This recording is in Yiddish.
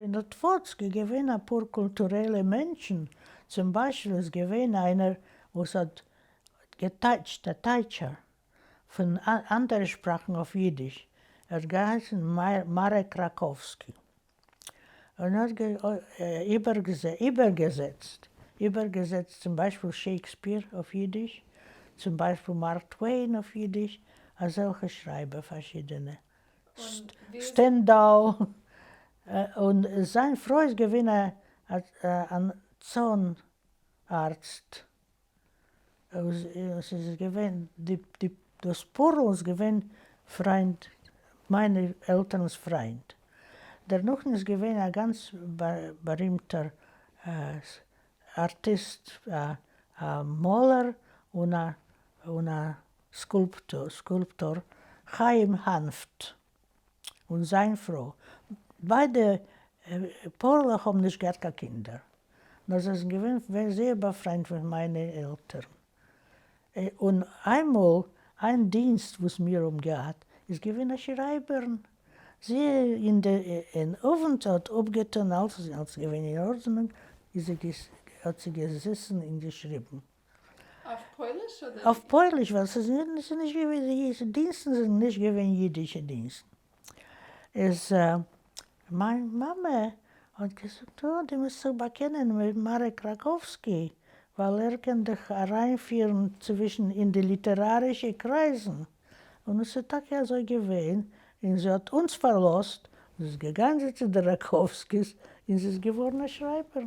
אין אטוואצק איז געווען אפאר קולטורעלע מענטשן, צום ביישפיל איז געווען איינער וואס האט געטייטשט, א טייטשער, פון אנדערע שפראכן אויף אידיש, ער האט געהייסן מארעק ראקאווסקי, און ער האט איבערגעזעצט איבערגעזעצט צום ביישפיל שעיקספיר אויף אידיש, צום ביישפיל מארק טוועין אויף אידיש, אזעלכע שרייבער פארשידענע. סטענדאל, און זיין פרוי איז געווען א צאן ארצט, עס איז געווען דאס פארל איז געווען פריינד מיינע עלטערנס פריינד, דערנאכן איז געווען א גאנץ בארימטער ארטיסט א מאלער און א סקולפטאר חיים האנפט און זיין פרוי, ביידע פארלעך האבן נישט געהאט קיין קינדער, נאר זיי זענען געווען זייער באפריינדט מיט מיינע עלטערן, און איינמאל איין דינסט וואס מיר האבן געהאט איז געווען א שרייבערין, זי אין די אין אוונט האט אפגעטון אלס איז אלס געווען אין ארדענונג, איז זי האט זי געזעסן און געשריבן. אויף פויליש אדער? אויף פויליש ווייל ס'איז נישט געווען די דינסטן זענען נישט געווען אידישע דינסטן איז מיין מאמע האט געזאגט אה דו מוזט זיך באקענען מיט מארעק ראקאווסקי ווייל ער קען דיך אריינפירן צווישן אין די ליטערארישע קרייזן און עס איז טאקע אזוי געווען און זי האט אונז פארלאזט און זי איז געגאנגען צו די ראקאווסקיס און זי איז געווארן א שרייבער.